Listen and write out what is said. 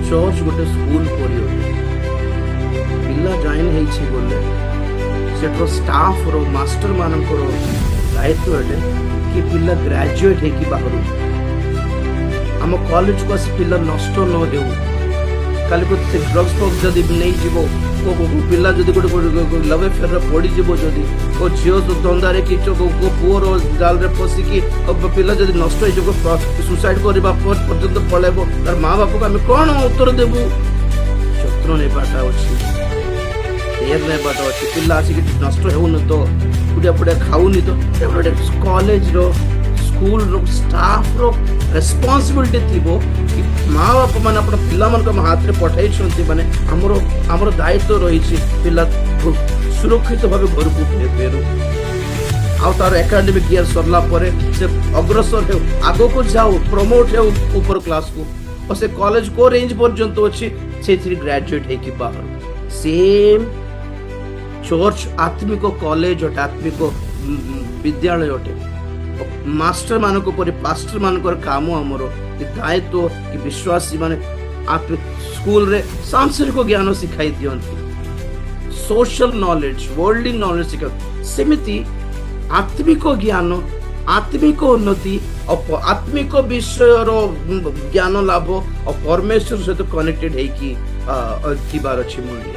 Church ଗୋଟେ school ପରି ଅଟେ। ପିଲା ଜଏନ୍ ହେଇଛି ବୋଲେ ସେଠର ଷ୍ଟାଫର, ମାଷ୍ଟର ମାନଙ୍କର ଦାୟିତ୍ୱ ଅଟେ କି ପିଲା ଗ୍ରାଜୁଏଟ୍ ହେଇକି ବାହାରୁ, ଆମ କଲେଜକୁ ଆସି ପିଲା ନଷ୍ଟ ନ ହେଉ। କାଲିକୁ ସେ ଡ୍ରଗ୍ସ ଫ୍ରଗ୍ସ ଯଦି ନେଇଯିବ, କୋଉ ପିଲା ଯଦି ଗୋଟେ ଲଭ୍ ଆଫେୟାରରେ ପଡ଼ିଯିବ, ଯଦି କୋଉ ଝିଅ ଧନ୍ଦାରେ କି କୋଉ ପୁଅର ଜାଲରେ ଫସିକି ଆଉ ପିଲା ଯଦି ନଷ୍ଟ ହେଇଯିବ, ସୁସାଇଡ୍ କରିବା ପର୍ଯ୍ୟନ୍ତ ପଳେଇବ, ତାର ମା ବାପାକୁ ଆମେ କ'ଣ ଉତ୍ତର ଦେବୁ? ଯତ୍ନ ନେବାଟା ଅଛି, କେୟାର ନେବାଟା ଅଛି। ପିଲା ଆସିକି ନଷ୍ଟ ହେଉନି ତ, ପୁଡ଼ିଆ ଫୁଡ଼ିଆ ଖାଉନି ତ, ଏଟା ଗୋଟେ କଲେଜର, ସ୍କୁଲର ଷ୍ଟାଫର ରେସ୍ପନ୍ସିବିଲିଟି ଥିବ କି ମା ବାପା ମାନେ ଆପଣ ପିଲାମାନଙ୍କୁ ଆମ ହାତରେ ପଠାଇଛନ୍ତି, ମାନେ ଆମର ଦାୟିତ୍ୱ ରହିଛି ପିଲା ସୁରକ୍ଷିତ ଭାବେ ଘରକୁ ଫେରୁ ଆଉ ତାର ଏକାଡେମିକ ଇୟର ସରିଲା ପରେ ସେ ଅଗ୍ରସର ହେଉ, ଆଗକୁ ଯାଉ, ପ୍ରମୋଟ ହେଉ ଉପର କ୍ଲାସକୁ ଓ ସେ କଲେଜ କୋଉ ରେଞ୍ଜ ପର୍ଯ୍ୟନ୍ତ ଅଛି, ସେଇଥିରେ ଗ୍ରାଜୁଏଟ୍ ହେଇକି ବାହାରୁ। ସେମ୍ ଚର୍ଚ୍ଚ ଆତ୍ମିକ କଲେଜ ଅଟେ, ଆତ୍ମିକ ବିଦ୍ୟାଳୟ ଅଟେ। ମାଷ୍ଟର ମାନଙ୍କ ପରି ପାଷ୍ଟର ମାନଙ୍କର କାମ, ଆମର କି ଦାୟିତ୍ୱ କି ବିଶ୍ୱାସୀ ମାନେ ସ୍କୁଲରେ ସାଂସାରିକ ଜ୍ଞାନ ଶିଖାଇ ଦିଅନ୍ତି, ସୋସିଆଲ ନଲେଜ, ୱାର୍ଲଡଲି ନଲେଜ ଶିଖାନ୍ତି, ସେମିତି ଆତ୍ମିକ ଜ୍ଞାନ, ଆତ୍ମିକ ଉନ୍ନତି ଆଉ ଆତ୍ମିକ ବିଷୟର ଜ୍ଞାନ ଲାଭ ଆଉ ପରମେଶ୍ୱର ସହିତ କନେକ୍ଟେଡ ହେଇକି ଥିବାର ଅଛି ମୂଲ୍ୟ।